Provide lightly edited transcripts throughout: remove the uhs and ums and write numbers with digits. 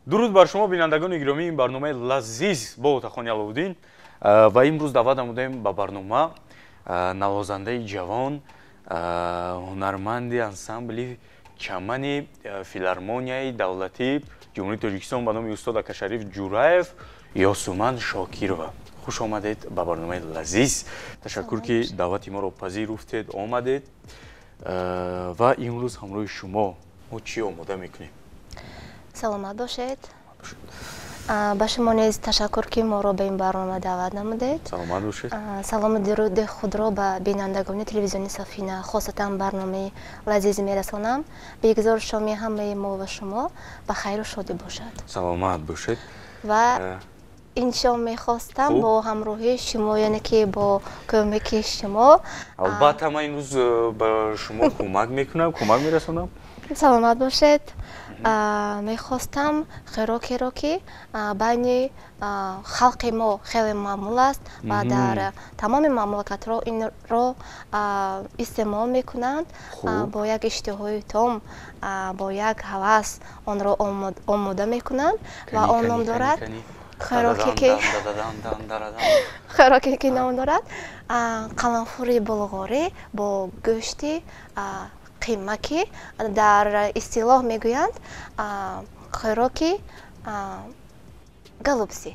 Дуруд бар шумо бинандагони гиромӣ, ин барномаи лазиз бо Отахони Аловуддин ва имрӯз даъват намудаем ба барнома навозандаи ҷавон, ҳунарманди ансамбли чамани филармонияи давлатии Ҷумҳурии Тоҷикистон ба номи устод Акашариф Ҷураев, Ёсуман Шокирова. Хуш омадед ба барномаи лазиз. Ташаккур, ки даъвати моро пазируфтед, омадед. Ва имрӯз ҳамроҳи шумо мо чӣ омода мекунем? Саломат бошед. Ба шумо низ ташаккур, ки моро ба ин барнома даъват намудед. Саломат бошед. Салому дуруди худро ба бинандагони телевизиони Сафина, хосатан барномаи лазиз мерасонам. Бегузор шоми ҳамаи мо ва шумо ба хайру шодӣ бошад. Саломат бошед. Ва ин шом мехостам бо ҳамроҳии шумо, яъне ки бо кӯмаки шумо. Албатта, ман имрӯз ба шумо кӯмак мекунам, кӯмак мерасонам. Саломат бошед. Мехостам хӯрокеро, ки байни халқи мо хеле маъмул аст ва дар тамоми мамлакатҳо инро истеъмол мекунанд, бо як иштиҳои том, бо як ҳавас онро омода мекунанд ва он ном дорад хӯроке ки ном дорад қаламфури булғорӣ бо гӯшти қима, ки дар истилоҳ мегӯянд хӯроки голубцы.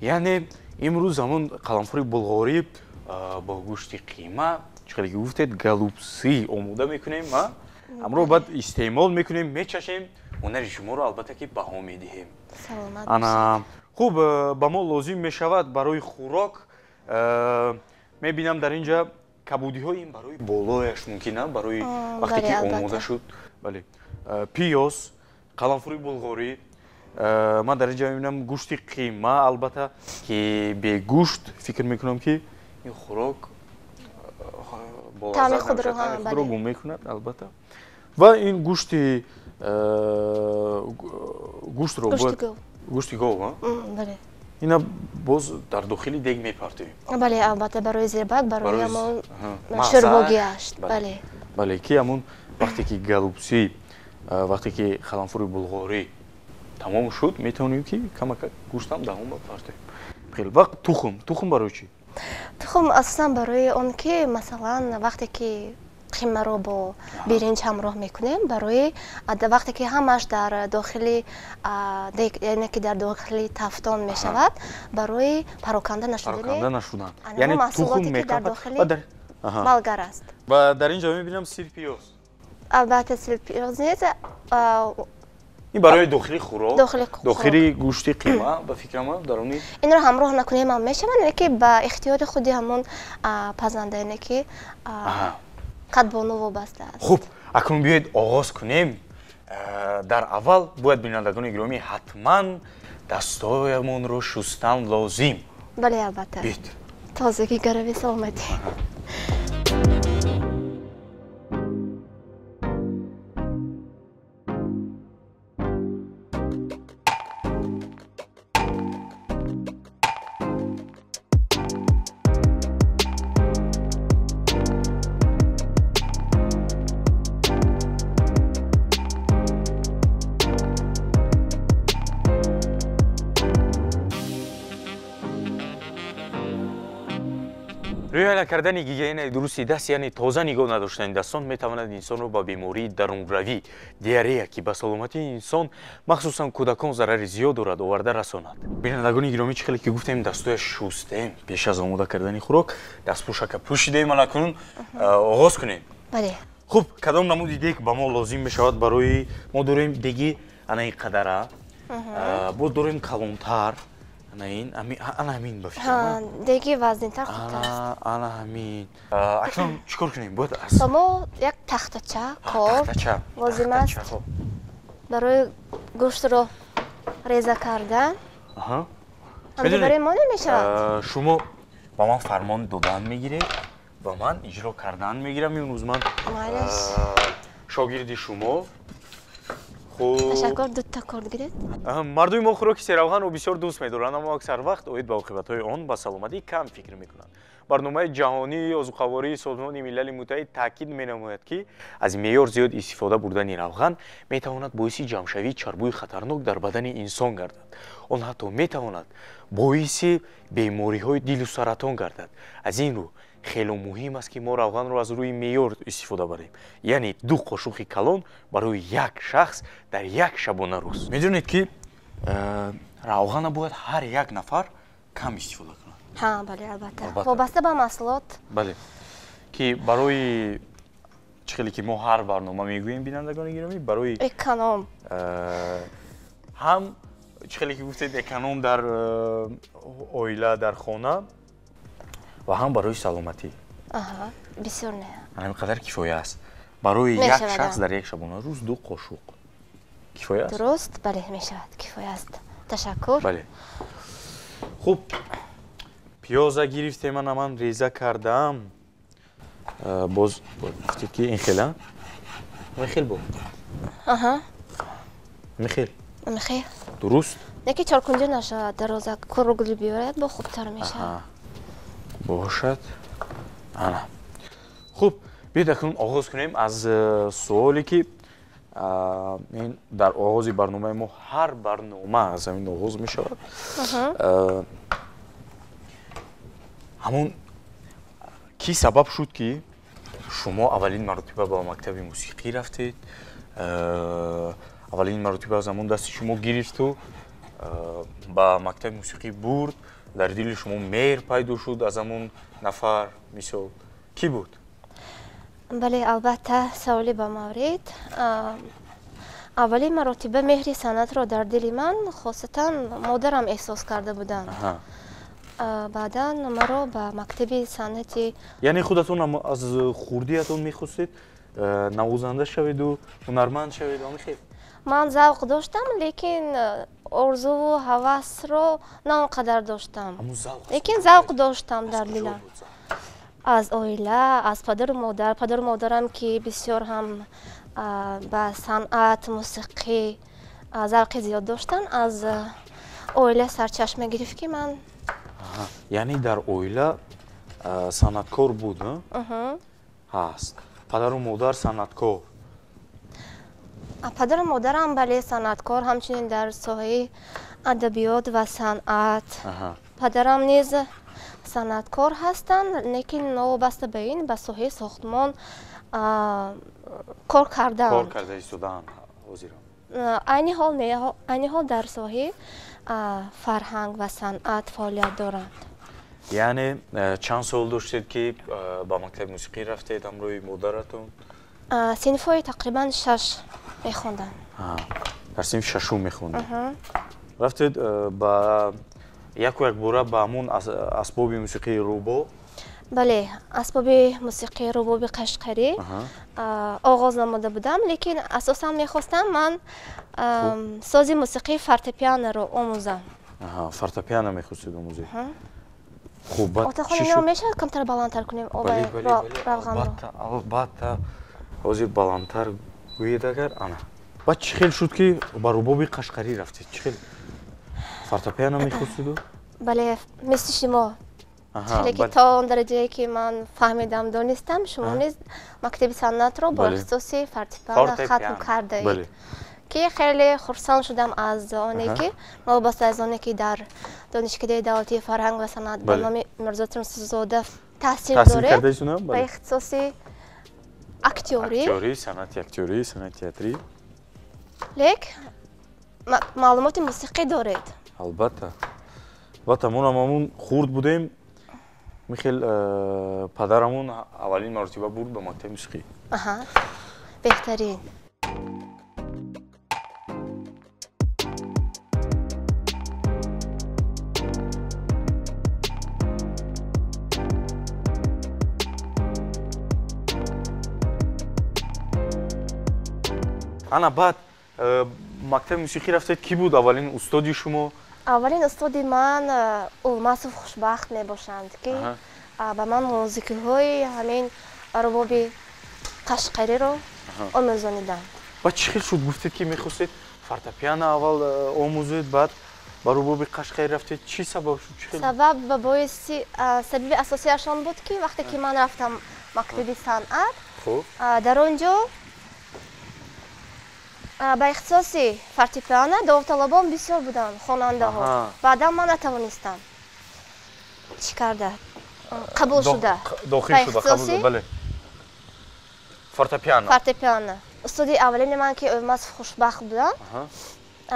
Яъне имрӯз ҳамон қаламфури булғорӣ бо гӯшти қима, чӣ хеле ки гуфтед, голубцы омода мекунем, ҳамроҳ баъд истеъмол мекунем, мечашем, ҳунари шуморо албатта ки баҳо медиҳем. Ана хуб, ба мо лозим мешавад барои хӯрок. Мебинам дар ин ҷа кабудиҳо, ин барои болояш мумкин, барои вақте ки омода шуд. Бале, пиёз, қаламфури булғорӣ, ман дар ин ҷа мебинам гӯшти қима, албатта ки бегӯшт фикр мекунам ки ин хӯрок таъми худро гум мекунад, албатта. Ва ин гӯшти гӯштро гӯшти гов, бале, ина боз дар дохили дег мепартоем. Бале, албатта, барои зирбак, барои ҳамон шӯрбогиаш. Бале, бале, ки ҳамон вақте ки голубцы, вақте ки қаламфури булғорӣ тамом шуд, метавонем ки камакак гӯштам дар он бапартоем. Хеле вақт тухм, тухм барои чӣ? Тухм асосан барои он ки, масалан, вақте ки қимаро бо биринҷ ҳамроҳ мекунем, барои вақте ки ҳамаш дар дохили дег, яъне ки дар дохили тафтон мешавад, барои пароканда нашудан, яъне тухм ки дар дохили балгар аст. Ва дар ин ҷо мебинам сирпиёз. Албатта, сирпиёз низ ин барои дохили хӯрок, дохили гӯшти қима, ба фикрам дар он инро ҳамроҳ накунем ҳам мешавад, яъне ки ба ихтиёри худи ҳамон пазанда, яъне ки қадбону вобаста аст. Хуб, акнун биёед оғоз кунем. Дар аввал бояд, бинандагони гиромӣ, ҳатман дастоямонро шустан лозим. Бале, албатта. Биёед. Тозагӣ гарави саломатӣ. Риоя накардани гигиенаи дурусти даст, яъне тоза нигоҳ надоштани дастон, метавонад инсонро ба бемории дарунравӣ, диарея, ки ба саломатии инсон, махсусан кӯдакон, зарари зиёд дорад, оварда расонад. Бинандагони гиромӣ, чӣ хеле ки гуфтем, дастояш шустем пеш аз омода кардани хӯрок, дастпӯшака пӯшидаем, акнун оғоз кунем. Бале. Хуб, кадом намуди дег ба мо лозим мешавад? Барои мо дорем деги ана ин қадара, боз дорем калонтар, ана ин, ана ҳамин ба фикрам. Деги вазнинтар хубтар аст. Ана ҳамин. Акнун чӣ кор кунем? Бояд аз ба мо як тахтача, кор лозим аст барои гӯштро реза кардан. Ҳамин барои мо намешавад. Шумо ба ман фармон додан мегиред ва ман иҷро кардан мегирам. Имрӯз ман шогирди шумо. Ташаккур, дута корд гиред. Мардуми мо хӯроки серавғанро бисёр дӯст медоранд, аммо аксар вақт оид ба оқибатҳои он ба саломатӣ кам фикр мекунанд. Барномаи ҷаҳонии озуқавории Созмони Милали Муттаҳид таъкид менамояд, ки аз меъёр зиёд истифода бурдани равған метавонад боиси ҷамъшавии чарбӯи хатарнок дар бадани инсон гардад. Он ҳатто метавонад боиси бемориҳои дилу саратон гардад. Аз ин рӯ хело муҳим аст, ки мо равғанро аз рӯи меъёр истифода барем, яъне 2 қошуқи калон барои як шахс дар як шабона рӯз. Медонед, ки равғана бояд ҳар як нафар кам истифода кунад. Ҳа, бале, албатта, вобаста ба маҳсулот. Бале, ки барои чӣ хеле ки мо ҳар барнома мегӯем, бинандагони гиромӣ, барои эконом, ҳам чӣ хеле ки гуфтед, эконом дар оила, дар хона ва ҳам барои саломатӣ. Бисёр не. Ҳамин қадар кифоя аст барои як шахс дар як шабона рӯз 2 қошуқ кифоя аст. Дуруст, бале, мешавад, кифоя аст. Ташаккур. Бале, хуб, пиёза гирифтем, ана ман реза кардам. Боз гуфтед, ки ин хела, ин хел бо ин хел. Мехел. Дуруст. Яке чоркунҷа нашавад, дароза кругли биёрад, бо хубтар мешавад. Бошад. Ана, хуб, биёед акнун оғоз кунем аз суоле, ки ин дар оғози барномаи мо, ҳар барнома аз ҳамин оғоз мешавад. Ҳамон кӣ сабаб шуд, ки шумо аввалин маротиба ба мактаби мусиқӣ рафтед, аввалин маротиба аз ҳамон дасти шумо гирифту ба мактаби мусиқӣ бурд, дар дили шумо меҳр пайдо шуд аз ҳамон нафар, мисол, кӣ буд? Бале, албатта, саволи ба маврид. Аввалин маротиба меҳри санъатро дар дили ман хосатан модарам эҳсос карда буданд. Баъдан маро ба мактаби санъати Яъне худатон аз хурдиятон мехостед навозанда шаведу ҳунарманд шавед, омихел? Ман завқ доштам, лекин орзуву ҳавасро на он қадар доштам, лекин завқ доштам дар дилам. Аз оила, аз падару модар. Падару модарам, ки бисёр ҳам ба санъат, мусиқӣ завқи зиёд доштанд, аз оила сарчашма гирифт, ки ман Яъне дар оила санъаткор буд, ҳаст, падару модар санъаткор? Падару модарам, бале, санъаткор, ҳамчунин дар соҳаи адабиёт ва санъат. Падарам низ санъаткор ҳастанд, лекин новобаста ба ин ба соҳаи сохтмон кор кардаанд. Кор карда истодаанд ҳозирам? Айни ҳол не, айни ҳол дар соҳаи фарҳанг ва санъат фаъолият доранд. Яъне чанд сол доштед, ки ба мактаби мусиқӣ рафтед ҳамроҳи модаратон? Синфҳои тақрибан 6 мехондам. Дар синфи шашум мехондед, рафтед ба яку якбора ба ҳамон асбоби мусиқии рубоб? Бале, асбоби мусиқии рубоби қашқарӣ оғоз намуда будам, лекин асосан мехостам ман сози мусиқии фортепианоро омӯзам. Фортепиано мехостед омӯзед. Хуб, баъд? Отахон, инро мешавад камтар баландтар кунем? Равғанро. Албатта, ҳозир баландтар гӯед агар. Ана, баъд чӣ хел шуд, ки ба рубоби қашқарӣ рафтед? Чӣ хел фортепиано мехостиду? Бале, мисли шумо, хеле ки то он дараҷае ки ман фаҳмидам, донистам, шумо низ мактаби санъатро бо ихтисоси фортепиано хатм кардаед, ки хеле хурсанд шудам аз оне, ки новобаста аз оне ки дар Донишкадаи давлатии фарҳанг ва санъат ба номи Мирзо Турсунзода таҳсил доред ба ихтисоси актёрӣ. Санъати актёрӣ, санъати театрӣ. Лек маълумоти мусиқӣ доред. Албатта, албатта, монам ҳамун хурд будем, михел падарамон аввалин маротиба бурд ба мактаби мусиқӣ. Беҳтарин. Ана, баъд мактаби мусиқӣ рафтед, кӣ буд аввалин устоди шумо? Аввалин устоди ман Улмасов Хушбахт мебошанд, ки ба ман музикиҳои ҳамин рубоби қашқариро омӯзониданд. Баъд чӣ хел шуд? Гуфтед, ки мехостед фортепиано аввал омӯзед, баъд Ба рубоби Қашқаӣ рафтед, чӣ сабаб шуд? Сабаб ба боиси сабаби асосиаш он буд, ки вақте ки ман рафтам мактаби санъат, дар он ҷо ба ихтисоси фортепиано довталабон бисёр буданд, хонандаҳо. Баъдан ман натавонистам чӣ карда қабул шуда, дохил шуда, қабул, бале, фортепиано. Фортепиано. Устоди аввалини ман ки Ӯвмаз Хушбахт буданд,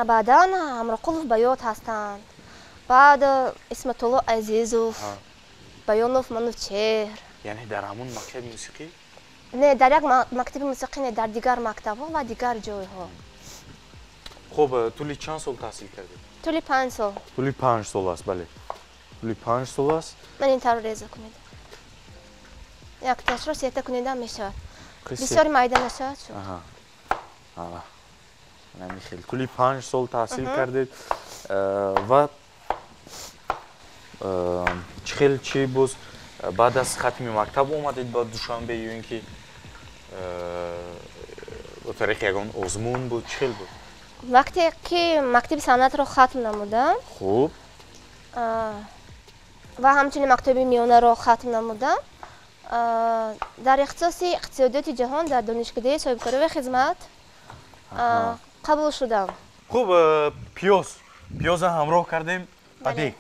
баъдан Ҳамроқулов Баёт ҳастанд, баъд Исматулло Азизов, Баёнов Манучеҳр. Яъне дар ҳамон мактаби мусиқӣ? Не, дар як мактаби мусиқӣ не, дар дигар мактабҳо ва дигар ҷойҳо. Хуб, тӯли чанд сол таҳсил кардед? Тӯли 5 сол. Тӯли 5 сол аст, бале. Тӯли 5 сол аст. Ман ин тавр реза кунед. Якташро сета кунедам мешавад. Бисёр майда нашавад шуд. Аҳа. Ана. Намихел. Тӯли 5 сол таҳсил кардед ва чӣ хел чӣ боз баъд аз хатми мактаб омадед ба Душанбе ё ин ки бо тариқи ягон озмун буд, чӣ хел буд? Вақте ки мактаби санъатро хатм намудам, хуб, ва ҳамчунин мактаби миёнаро хатм намудам, дар ихтисоси иқтисодиёти ҷаҳон дар донишкадаи соҳибкорӣ ва хизмат қабул шудам. Хуб, пиёз пиёза ҳамроҳ кардем ба дег.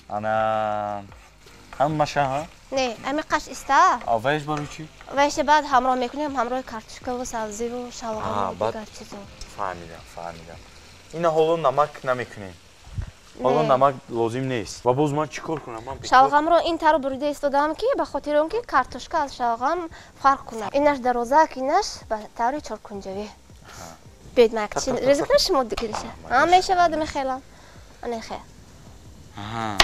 Ана ҳамаша, ҳа? Не, ами қаш иста. Вайш барои чӣ? Вайша баъд ҳамроҳ мекунем, ҳамроҳи картошкаву сабзиву шалғаму дигар чизо. Фаҳмидам, фаҳмидам. Ина ҳоло намак намекунем. Ҳоло намак лозим нест. Ва боз ман чӣ кор кунам? Шалғамро ин тавр бурида истодаам, ки ба хотири он ки картошка аз шалғам фарқ кунад. Инаш дарозак, инаш ба таври чоркунҷавӣ. Бед ман якчи реза кунам, шумо дигириша. Ҳа, мешавад, мехелам. Ана хел. Аҳа.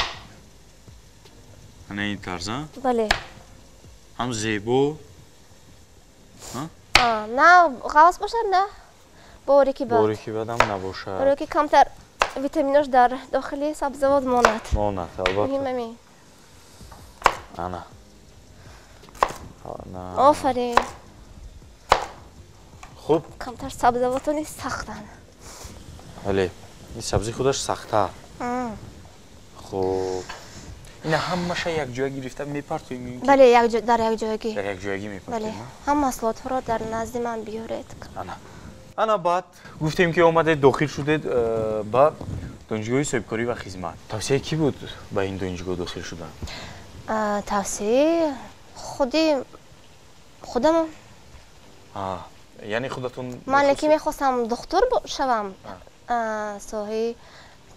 Ана ин тарз, а? Бале. Ҳам зебо. На ғафз бошад, на борики бад. Борики бадам набошад. Барои ки камтар витаминош дар дохили сабзавот монад. Монад, албатта. Муҳим ҳамин. Ана. Офарин. Хуб. Камтар сабзавотони сахтанд. Бале, ин сабзи худаш сахта. Хуб. Ина ҳамаша якҷоя гирифта мепартоем? Бале, дар якҷоягӣ. Дар якҷоягӣ мепартоем? Бале, ҳам маҳсулотҳоро дар назди ман биёред. Ана. Ана баъд гуфтем ки омадед, дохил шудед ба донишгоҳи соҳибкорӣ ва хизмат. Тавсияи кӣ буд ба ин донишгоҳ дохил шудан? Тавсияи худи худам. Яъне худатон? Ман лекин мехостам духтур шавам, соҳаи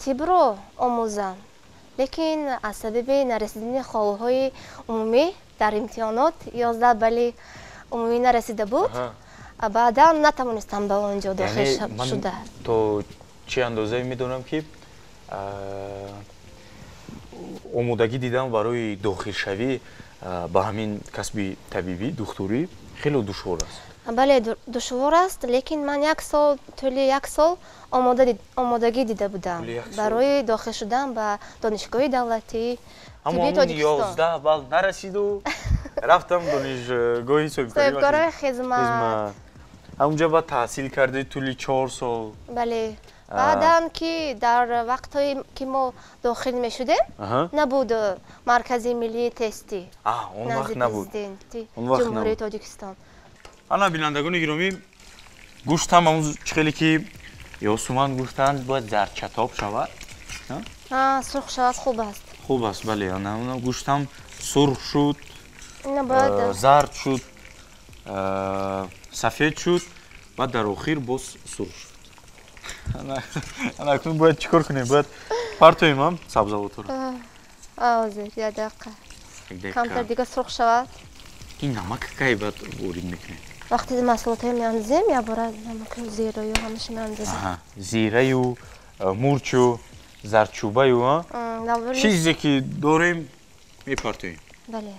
тибро омӯзам. Лекин аз сабаби нарасидани холҳои умумӣ дар имтиҳонот 11 балли умумӣ нарасида буд, баъдан натавонистам ба он ҷо дохил шуда. То чӣ андозае медонам, ки омодагӣ дидам барои дохилшавӣ ба ҳамин касби табибӣ, духтурӣ хеле душвор аст. Бале, душвор аст, лекин ман як сол, тӯли як сол омодагӣ дида будам барои дохил шудан ба донишгоҳи давлатии тиббии Тоҷикистон. 11 балл нарасиду рафтам донишгоҳи соҳибкории хизмат. Ҳамунҷа баъд таҳсил кардед тӯли 4 сол. Бале. Баъдан ки дар вақтҳое ки мо дохил мешудем, набуд маркази миллии тестӣ. Он вақт набуд. Ҷумҳурии Тоҷикистон. Ана бинандагони гиромӣ, гӯшт ҳам ҳамун чӣ хеле ки Ёсуман гуфтанд, бояд зарчатоб шавад. Сурх шавад хуб аст. Хуб аст, бале. Гӯшт ҳам сурх шуд, зард шуд, сафед шуд ва дар охир боз сурх шуд. Ана акнун бояд чӣ кор кунем? Бояд партоем ҳам сабзавотҳоро. Ҳозир, як дақиқа. Камтар дига сурх шавад. Ин намак кай баъд ворид мекунем? Вақте маҳсулотҳоро меандозем, якбора намаку зираю ҳамаша меандозем. Зираю, мурчу, зарчӯбаю, чизе ки дорем мепартоем. Бале.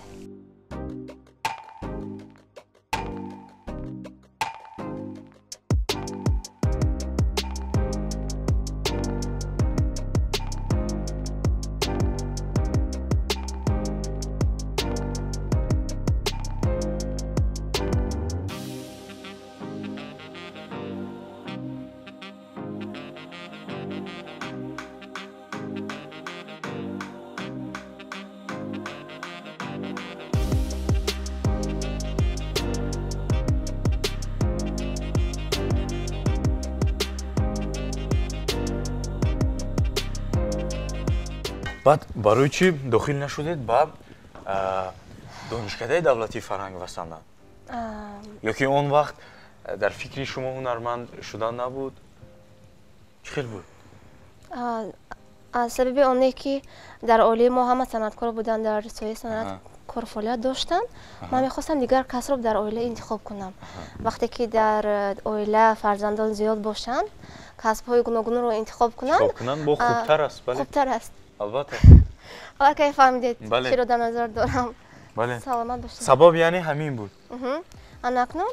Баъд барои чӣ дохил нашудед ба Донишкадаи давлатии фарҳанг ва санъат? Ё ки он вақт дар фикри шумо ҳунарманд шудан набуд? Чӣ хел буд? Аз сабаби оне ки дар оилаи мо ҳама санъаткор буданд, дар соҳаи санъат кор фаъолият доштанд, ман мехостам дигар касро дар оила интихоб кунам. Вақте ки дар оила фарзандон зиёд бошанд, касбҳои гуногунро интихоб кунанд, бо хубтар аст. Хубтар аст. Албатта. Аллакай фаҳмидед, чиро дар назар дорам. Саломат бошед. Сабаб яъне ҳамин буд. Ана акнун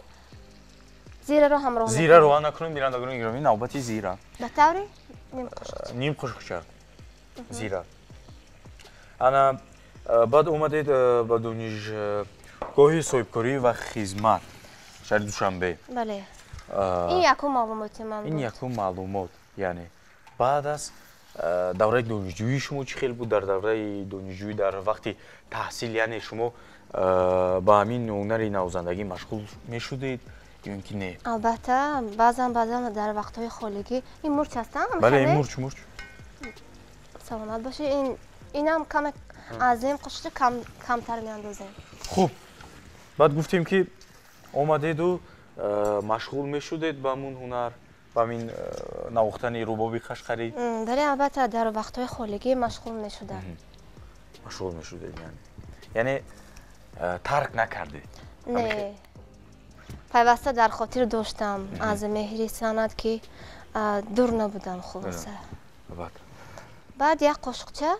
зираро ҳамроҳ. Зираро ана акнун, бинандагони гиромӣ, навбати зира. Ба таври ним қошуқча. Ним қошуқча зира. Ана баъд омадед ба донишгоҳи соҳибкорӣ ва хизмат шаҳри Душанбе. Бале. Ин якум маълумоти ман буд. Ин якум маълумот, яъне баъд аз давраи донишҷӯии шумо чӣ хел буд? Дар давраи донишҷӯӣ, дар вақти таҳсил, яъне шумо ба ҳамин ҳунари навозандагӣ машғул мешудед ё ин ки не? Албатта, баъзан дар вақтҳои холигӣ. Ин мурч аст? Бале, ин мурч, мурч. Саломат бошед. Инам каме аз ним қошуқча камтар меандозем. Хуб, баъд гуфтем ки омадеду машғул мешудед ба ҳамун ҳунар, ба ҳамин навохтани рубоби қашқарӣ? Бале, албатта, дар вақтҳои холигӣ машғул мешудам. Машғул мешудед, яъне тарк накардед? Не, пайваста дар хотир доштам аз меҳри санъат ки дур набудам. Хулоса, баъд як қошуқча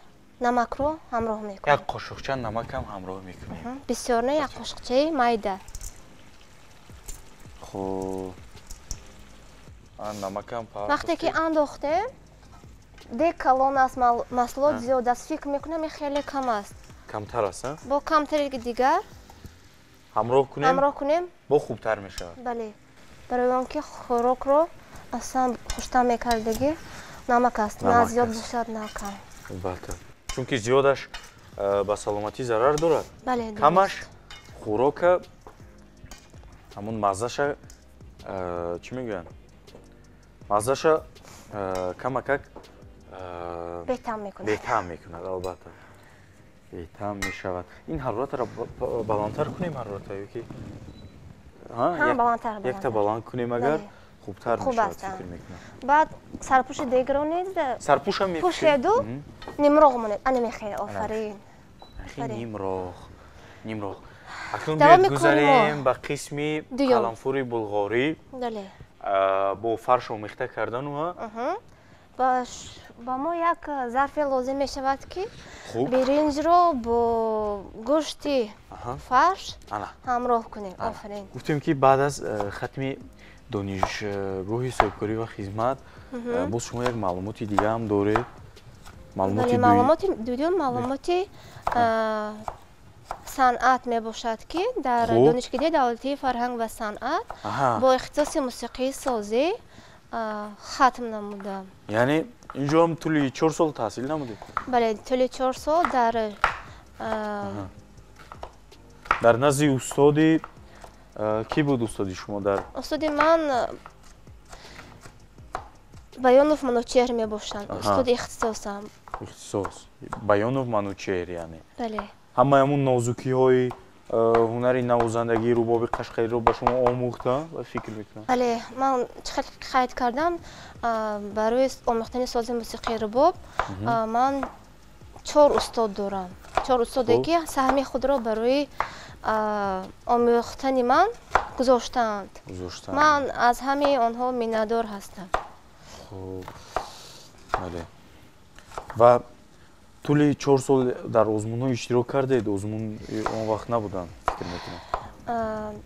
намакро ҳамроҳ мекунем. Як қошуқча намакам ҳамроҳ мекунем. Бисёр не, як қошуқчаи майда. Хуб, намакам. Вақте ки андохтем, дег калон аст, маҳсулот зиёд аст, фикр мекунам ин хеле кам аст. Камтар аст? Бо камтари дигар ҳамроҳ кунем, ҳамроҳ кунем, бо хубтар мешавад. Бале, барои он ки хӯрокро аслан хуштам мекардагӣ намак аст, на зиёд бошад, на кам. Албатта, чунки зиёдаш ба саломатӣ зарар дорад. Бале, камаш хӯрока ҳамун маззаша, чӣ мегӯянд, маззаша камакак бетаъм мекунад. Бетаъм мекунад, албатта, бетаъм мешавад. Ин ҳароратро баландтар кунем, ҳарората ё ки баландтар? Якта баланд кунем, агар хубтар мешавад, фикр мекунам. Баъд сарпӯши дегро низ сарпӯшам пӯшеду нимроғ монед. Ана мехе, офарин. Нимроғ, нимроғ. Акнун биёед гузарем ба қисми қаламфури булғорӣ бо фарш омехта кардану. Ба мо як зарфе лозим мешавад, ки биринҷро бо гӯшти фарш ҳамроҳ кунем. Офарин. Гуфтем ки баъд аз хатми донишгоҳи соҳибкорӣ ва хизмат боз шумо як маълумоти дига ҳам доред. Маълумоти дуюм маълумоти санъат мебошад, ки дар Донишкадаи давлатии фарҳанг ва санъат бо ихтисоси мусиқии созӣ хатм намудам. Яъне инҷо ҳам тӯли 4 сол таҳсил намудед? Бале, тӯли 4 сол дар назди устоди кӣ буд устоди шумо? Дар устоди ман Баёнов Манучеҳр мебошанд, устоди ихтисосам. Ихтисос Баёнов Манучеҳр, яъне? Бале. Ҳамаи ҳамун нозукиҳои ҳунари навозандагии рубоби қашқариро ба шумо омӯхта ва фикр мекунам? Бале, ман чӣ хел қайд кардам, барои омӯхтани сози мусиқии рубоб ман 4 устод дорам. 4 устоде ки саҳми худро барои омӯхтани ман гузоштаанд. Ман аз ҳамаи онҳо миннатдор ҳастам. Хуб, бале. Ва тӯли 4 сол дар озмунҳо иштирок кардед? Озмун он вақт набуданд, фикр мекунам.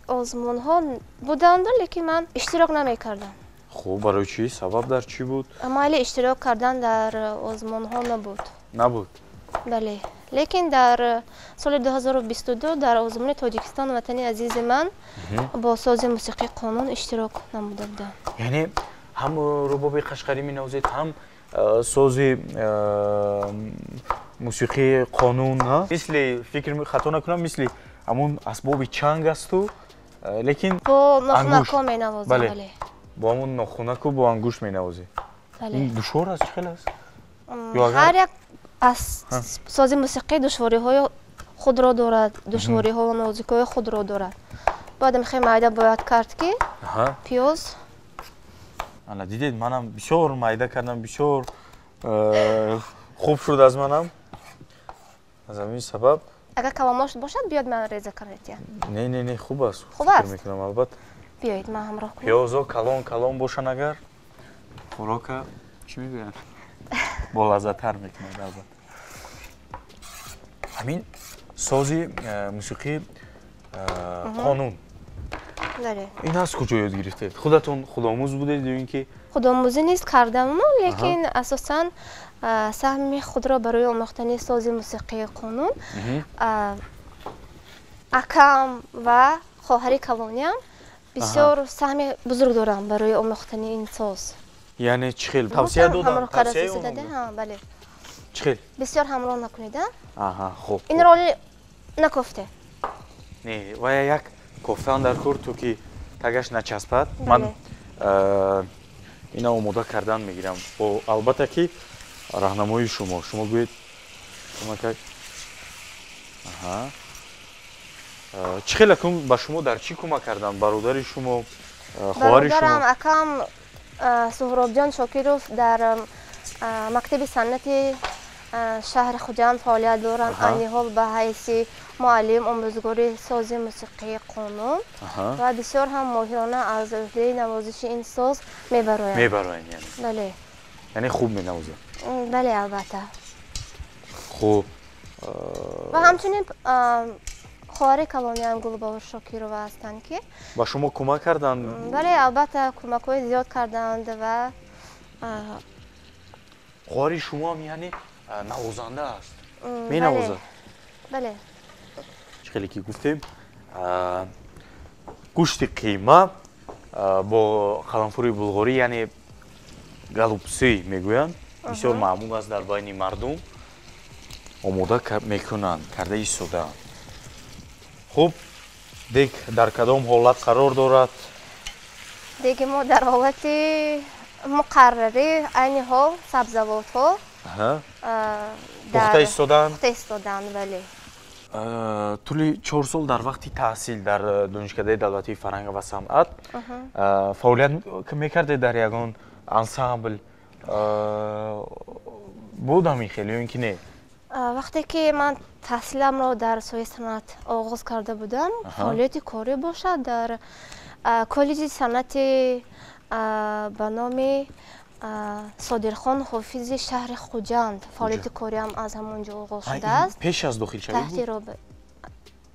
Озмунҳо буданд, лекин ман иштирок намекардам. Хуб, барои чӣ? Сабаб дар чӣ буд? Майли иштирок кардан дар озмунҳо набуд. Набуд? Бале, лекин дар соли 2022 дар озмуни Тоҷикистон ватани азизи ман бо сози мусиқии қонун иштирок намуда будам. Яъне ҳам рубоби қашқарӣ менавозед, ҳам сози мусиқии қонун, мисли, фикр хато накунам, мисли ҳамун асбоби чанг асту, лекин бо нохунако менавозам. Бале, бо ҳамун нохунаку бо ангушт менавозед. Ин душвор аст, чӣ хел аст? Ҳар як Пас сози мусиқӣ душвориҳои худро дорад, душвориҳо ва нозукиҳои худро дорад. Бояд хеле майда бояд кард, ки пиёз. Ана, дидед, манам бисёр майда кардам, бисёр хуб шуд аз манам. Аз ҳамин сабаб. Агар каломош бошад, биёд, ман реза кардетия. Не, не, не, хуб аст. Хуб аст? Мекунам, албатта. Биёед, ман ҳамроҳ кунам. Пиёзо калон калон бошанд агар, хӯрока, чӣ мегӯянд, болаззаттар мекунад, албатта. Ҳамин сози мусиқӣ қонун, ин аз куҷо ёд гирифтед? Худатон худомӯз будед ё ин ки? Худомӯзӣ низ кардаму, лекин асосан саҳми худро барои омӯхтани сози мусиқии қонун акам ва хоҳари калониам бисёр саҳми бузург доранд барои омӯхтани ин соз. Яъне чӣ хел тавсия доданд? Бале. Чӣ хел? Бисёр ҳамроҳ накунед. Аҳа, хуб. Инро оли накофте. Не, вая як кофтан дар кор, то ки тагаш начаспад. Ман ина омода кардан мегирам, бо албатта ки раҳнамои шумо. Шумо гӯед, кӯмакак. Аҳа, чӣ хел акун ба шумо дар чӣ кӯмак карданд бародари шумо, хоҳари шумо? Бародарам, акам Суҳробҷон Шокиров дар мактаби санъати шаҳри Хуҷанд фаъолият доранд, айни ҳол ба ҳайси муаллим, омӯзгори сози мусиқии қонун, ва бисёр ҳам моҳирона аз уҳдаи навозиши ин соз мебароянд. Мебароянд, яъне? Бале. Яъне хуб менавозанд? Бале, албатта. Хуб. Ва ҳамчунин хоҳари калониам Гулбовур Шокирова ҳастанд, ки ба шумо кӯмак карданд? Бале, албатта, кӯмакҳои зиёд карданд ва Хоҳари шумоам яъне навозанда аст, менавозад? Бале. Чӣ хеле ки гуфтем, гӯшти қима бо қаламфури булғорӣ, яъне голубцы мегӯянд, бисёр маъмул аст дар байни мардум, омода мекунанд, карда истодаанд. Хуб, дег дар кадом ҳолат қарор дорад? Деги мо дар ҳолати муқаррарӣ. Айни ҳол сабзавотҳо пухта истодаанд. Пухта истодаанд, бале. Тӯли 4 сол дар вақти таҳсил дар Донишкадаи давлатии фарҳанг ва санъат фаъолият мекардед дар ягон ансамбл? Буд ҳамин хел ё ин ки не? Вақте ки ман таҳсиламро дар соҳаи санъат оғоз карда будам, фаъолияти корӣ бошад, дар коллеҷи санъати ба номи Содирхон Ҳофизи шаҳри Хуҷанд фаъолияти кориам аз ҳамон ҷо оғоз шудааст. Пеш аз дохилшавӣ?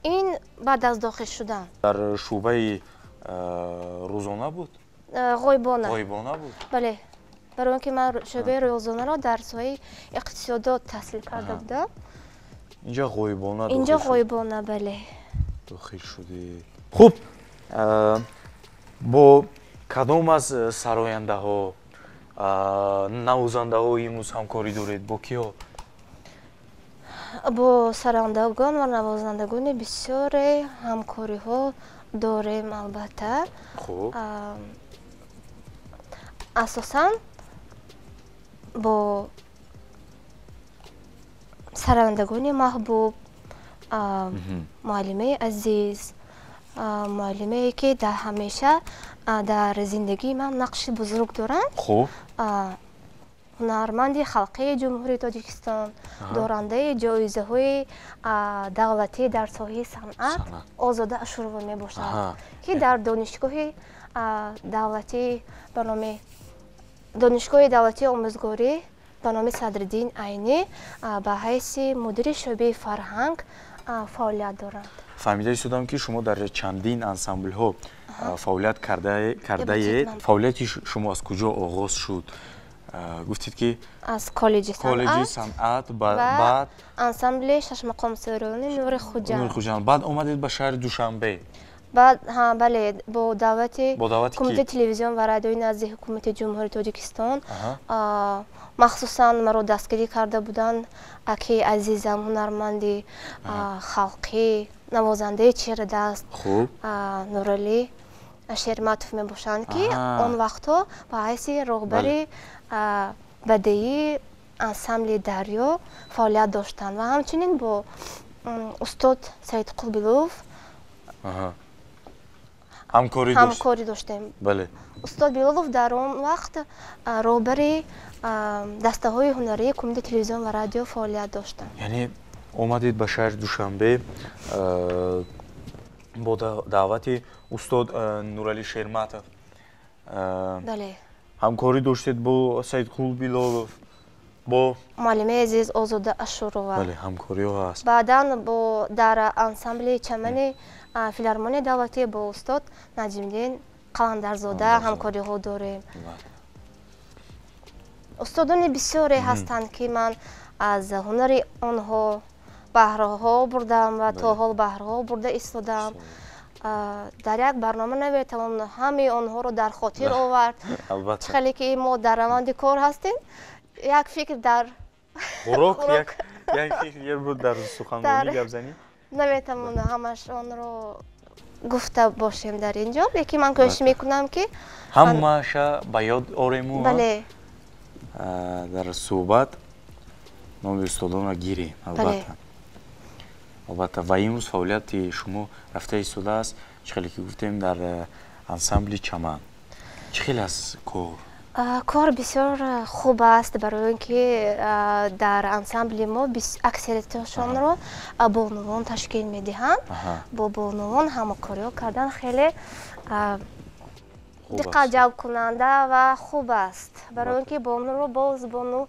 Ин баъд аз дохил шудан. Дар шӯъбаи рӯзона буд? Ғоибона. Ғоибона буд? Бале, барои он ки ман шӯъбаи рӯзонаро дар соҳаи иқтисодот таҳсил карда будам. Инҷа ғоибона? Инҷо ғоибона, бале. Дохил шудед. Хуб, бо кадом аз сарояндаҳо, навозандаҳо имрӯз ҳамкорӣ доред, бо киҳо? Бо сарояндагон ва навозандагони бисёре ҳамкориҳо дорем, албатта. Асосан бо сарояндагони маҳбуб, муаллимаи азиз, муаллимае ки дар ҳамеша дар зиндагии ман нақши бузург доранд, ҳунарманди халқии Ҷумҳурии Тоҷикистон, дорандаи ҷоизаҳои давлатӣ дар соҳаи санъат Озода Ашурова мебошад, ки дар донишгоҳи давлатӣ ба номи Донишгоҳи давлатии омӯзгорӣ ба номи Садриддин Айнӣ ба ҳайси мудири шӯъбаи фарҳанг фаъолият доранд. Фаҳмида истодам, ки шумо дар чандин ансамблҳо фаъолият кардаед. Фаъолияти шумо аз куҷо оғоз шуд? Гуфтед, ки аз коллеҷи коллеҷи санъат, баъд ансамбли шашмақомсарони Нури Хуҷанд. Нури Хуҷанд, баъд омадед ба шаҳри Душанбе. Баъд, бале, бо даъвати Кумитаи телевизион ва радиои назди Ҳукумати Ҷумҳурии Тоҷикистон. Махсусан маро дастгирӣ карда буданд акаи азизам, ҳунарманди халқӣ, навозандаи чирадаст Нуралӣ Шерматов мебошанд, ки он вақтҳо ба ҳайси роҳбари бадеии ансамбли Дарё фаъолият доштанд ва ҳамчунин бо устод Саидқул Билолов ҳамкорӣ доштем. Устод Билолов дар он вақт роҳбари дастаҳои ҳунарии Кумитаи телевизион ва радио фаъолият доштанд. Яъне омадед ба шаҳри Душанбе бо даъвати устод Нуралӣ Шерматов. Ҳамкорӣ доштед бо Саидқул Билолов, бо муаллимаи азиз Озода Ашурова. Бале, ҳамкориҳо ҳаст. Баъдан дар ансамбли Чамани филармонияи давлатӣ бо устод Наҷмиддин Қаландарзода ҳамкориҳо дорем. Устодони бисёре ҳастанд, ки ман аз ҳунари онҳо баҳраҳо бурдам ва то ҳол баҳраҳо бурда истодам. Дар як барнома наметавон ҳамаи онҳоро дар хотир овард. Чӣ хеле ки мо дар раванди кор ҳастем, як фикр дар хӯрок, як фикр дар суханронӣ гапзанӣ наметавон ҳамаш онро гуфта бошем дар ин ҷо, лекин ман кӯшиш мекунам, ки ҳамаша ба ёд орему дар суҳбат номи устодонро гирем. Албатта, албатта. Ва имрӯз фаъолияти шумо рафта истодааст, чӣ хеле ки гуфтем, дар ансамбли Чаман. Чӣ хел аст кор? Кор бисёр хуб аст, барои он ки дар ансамбли мо аксарияташонро бонувон ташкил медиҳанд. Бо бонувон ҳамкориҳо кардан хеле диққатҷалбкунанда ва хуб аст, барои он ки бонуро боз бону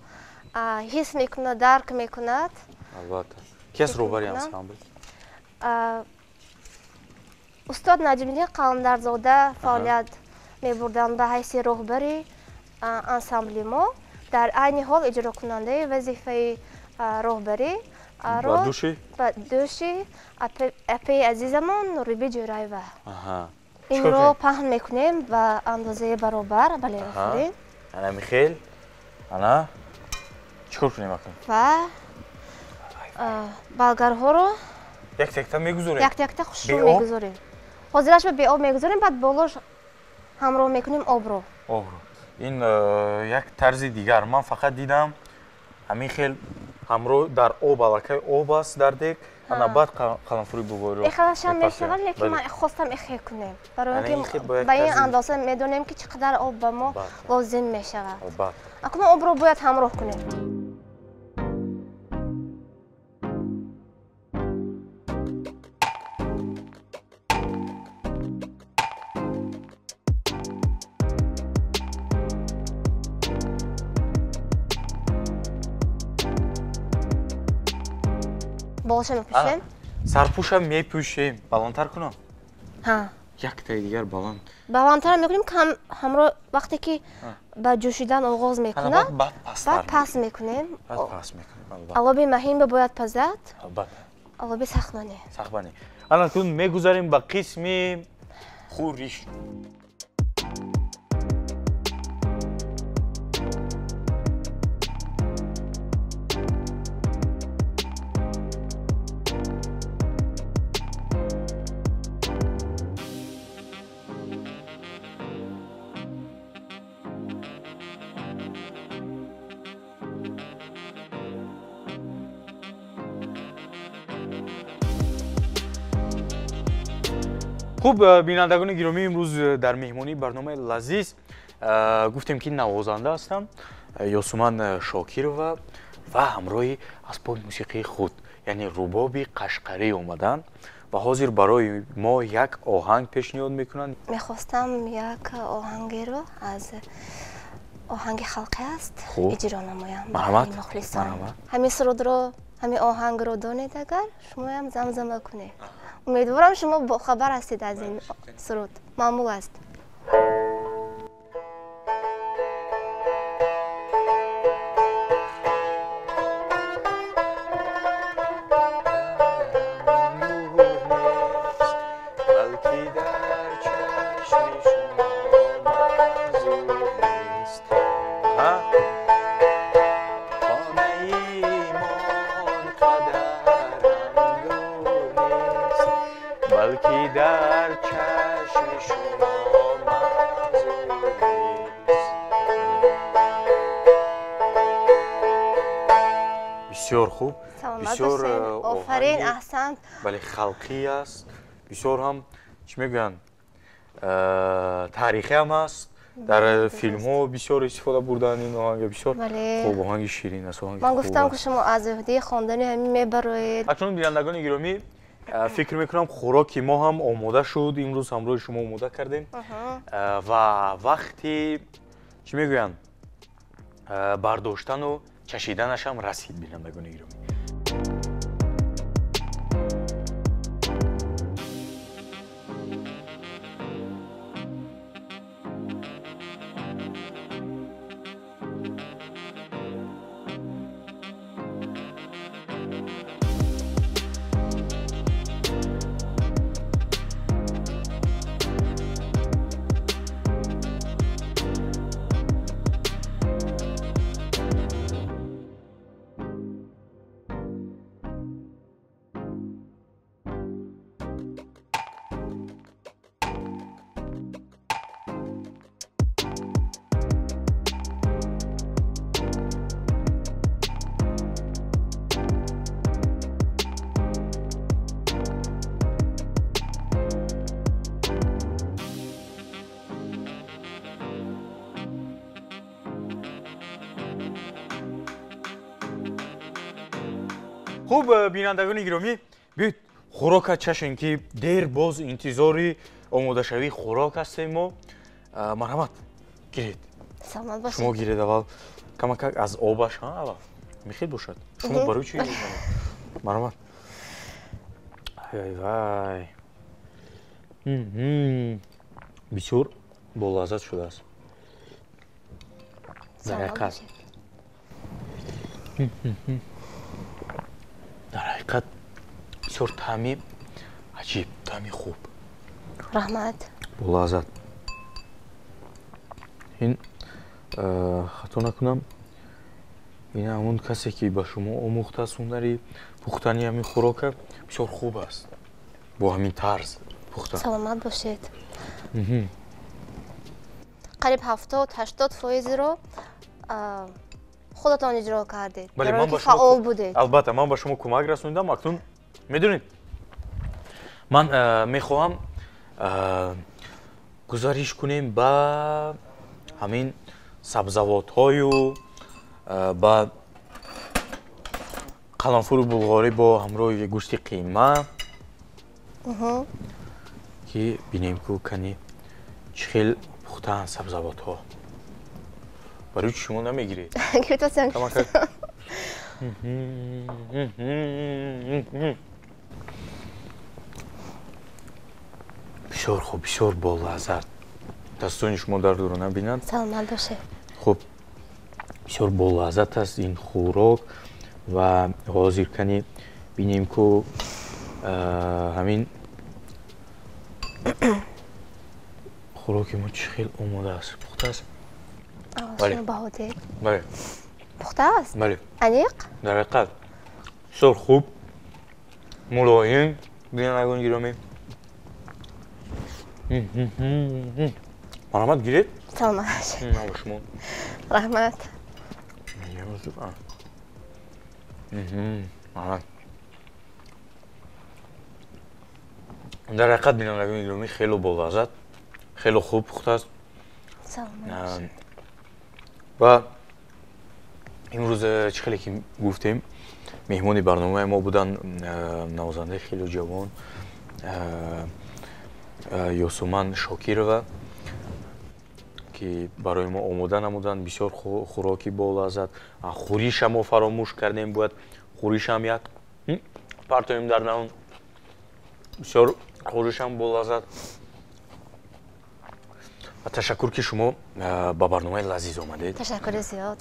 ҳис мекунад, дарк мекунад. Албатта. Ки аст роҳбари ансамбл? Устод Наҷмиддин Қаландарзода фаъолият мебурданд ба ҳайси роҳбари ансамбли мо. Дар айни ҳол иҷрокунандаи вазифаи роҳбарӣ ба дӯши апаи азизамон Нуриби Ҷӯраева. Инро паҳн мекунем ба андозаи баробар. Бале, офарин. Ана михел, ана чӣ кор кунем акнун? Ва балгарҳоро якта-якта мегузорем. Якта-якта хушрӯ мегузорем. Ҳозираш ба беоб мегузорем, баъд болош ҳамроҳ мекунем обро. Обро. Ин як тарзи дигар. Ман фақат дидам ҳамин хел ҳамроҳ дар об, аллакай об аст дар дег, ана баъд қаламфури булғориро эхелашам мешавад, лекин ман хостам эхел кунем, барои он ки ба ин андоза медонем, ки чӣ қадар об ба мо лозим мешавад. Акнун обро бояд ҳамроҳ кунем. Болоша мепӯшем. Сарпӯша мепӯшем. Баландтар кунам? Ҳа. Яктаи дигар баланд. Баландтар мекунем, ҳамроҳ вақте ки ба ҷӯшидан оғоз мекунад, баъд паст мекунем. Баъд паст мекунем, албатта. Алоби маҳин бояд пазад. Албатта. Алоби сахманӣ. Сахманӣ. Ана кун мегузарем ба қисми хӯриш. Хуб, бинандагони гиромӣ, имрӯз дар меҳмонии барномаи лазиз гуфтем, ки навозанда ҳастам Ёсуман Шокирова ва ҳамроҳи асбоби мусиқии худ, яъне рубоби қашқарӣ омаданд ва ҳозир барои мо як оҳанг пешниҳод мекунанд. Мехостам як оҳангеро аз оҳанги халқӣ аст иҷро намоям. Марҳамат. Мухлисон, ҳамин сурудро, ҳамин оҳангро донед, агар шумоям замзама кунед. Умедворам, шумо бохабар ҳастед аз ин суруд, маъмул аст. Бисёр хуб. Бисёр офарин, аҳсант. Бале, халқӣ аст. Бисёр ҳам чӣ мегӯянд, таърихӣ ҳам аст. Дар филмҳо бисёр истифода бурданд ин оҳанга. Бисёр хуб, оҳанги ширин аст. Ман гуфтам, ки шумо аз уҳдаи хондани ҳамин мебароед. Акнун бинандагони гиромӣ, фикр мекунам хӯроки мо ҳам омода шуд. Имрӯз ҳамроҳи шумо омода кардем ва вақти чӣ мегӯянд, бардоштану чашиданаш ҳам расид, бинандагони гиромӣ. Хуб, бинандагони гиромӣ, биёед хӯрока чашем, ки дер боз интизори омодашавии хӯрок ҳастем мо. Марҳамат, гиред. Шумо гиред аввал, камакак аз обаш аввал мехел бошад. Шумо барои чӣ? Марҳамат. Ай вай, бисёр болаззат шудааст. Дар ҳақиқат, дар ҳақиқат бисёр таъми аҷиб, таъми хуб. Раҳмат. Болаззат. Ин хато накунам, ин ҳамон касе ки ба шумо омӯхтааст ҳунари пухтани ҳамин хӯрока, бисёр хуб аст бо ҳамин тарз пухтан. Саломат бошед. Қариб 70-80 фоизро худатон иҷро кардед. Фаъол будед. Албатта, ман ба шумо кӯмак расонидам. Акнун медонед, ман мехоҳам гузариш кунем ба ҳамин сабзавотҳою ба қаламфури булғорӣ бо ҳамроҳи гӯшти қима, ки бинем ку кани чӣ хел пухтаанд сабзавотҳо. Барои чӣ шумо намегиред? Бисёр хуб, бисёр болаззат. Дастони шумо дардро набинанд. Саломат бошед. Хуб, бисёр болаззат аст ин хӯрок ва ҳозир кани бинем ку ҳамин хӯроки мо чӣ хел омода аст, пухта аст. Шумо баҳо диҳед. Бале. Пухта аст? Бале. Аниқ? Дар ҳақиқат бисёр хуб, мулоим, бинандагони гиромӣ. Марҳамат, гиред. Саломат бошед. Ман ба шумо. Раҳмат. Марҳамат. Дар ҳақиқат, бинандагони гиромӣ, хело болаззат, хело хуб пухта аст. Саломат бошед. Ва имрӯз чӣ хеле ки гуфтем, меҳмони барномаи мо буданд навозандаи хеле ҷавон Ёсуман Шокирова, ки барои мо омода намуданд бисёр хӯроки болаззат. Хӯриша мо фаромӯш кардем, бояд хӯришам як партоем дар наун. Бисёр хӯришам болаззат. Ва ташаккур, ки шумо ба барномаи лазиз омадед. Ташаккури зиёд.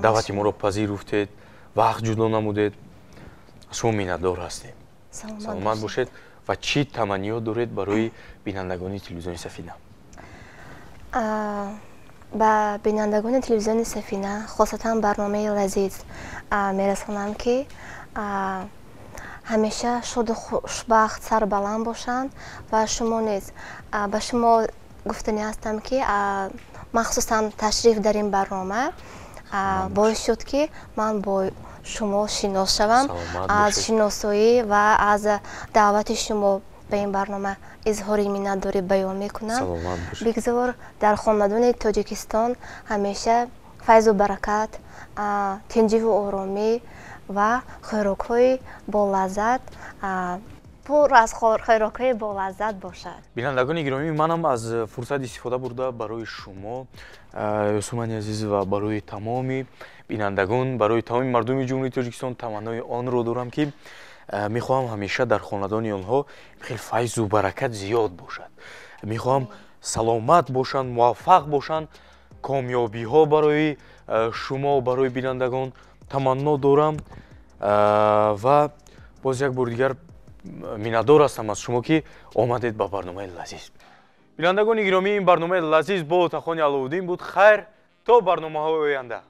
Даъвати моро пазируфтед, вақт ҷудо намудед. Аз шумо миннатдор ҳастем. Саломат бошед. Ва чӣ таманниёт доред барои бинандагони телевизиони Сафина? Ба бинандагони телевизиони Сафина, хосатан барномаи лазиз, мерасонам, ки ҳамеша шоду хушбахт, сарбаланд бошанд ва шумо низ, ба шумо гуфтанӣ ҳастам, ки махсусан ташриф дар ин барнома боис шуд, ки ман бо Шумо шинос шавам. Аз шиносоӣ ва аз даъвати шумо ба ин барнома изҳори миннатдорӣ баён мекунам. Бигзор дар хонадони Тоҷикистон ҳамеша файзу баракат, тинҷиву оромӣ ва хӯрокҳои болаззат, пур аз хӯрокҳои болаззат бошад. Бинандагони гиромӣ, манам аз фурсат истифода бурда барои шумо, Ёсумани азиз, ва барои тамоми бинандагон, барои тамоми мардуми Ҷумҳурии Тоҷикистон таманнои онро дорам, ки мехоҳам ҳамеша дар хонадони онҳо хеле файзу баракат зиёд бошад. Мехоҳам саломат бошанд, муваффақ бошанд, комёбиҳо барои шумо, барои бинандагон таманно дорам ва боз як бори дигар миннатдор ҳастам аз шумо, ки омадед ба барномаи лазиз. Бинандагони гиромӣ, ин барномаи лазиз бо Отахони Аловуддин буд. Хайр, то барномаҳои оянда.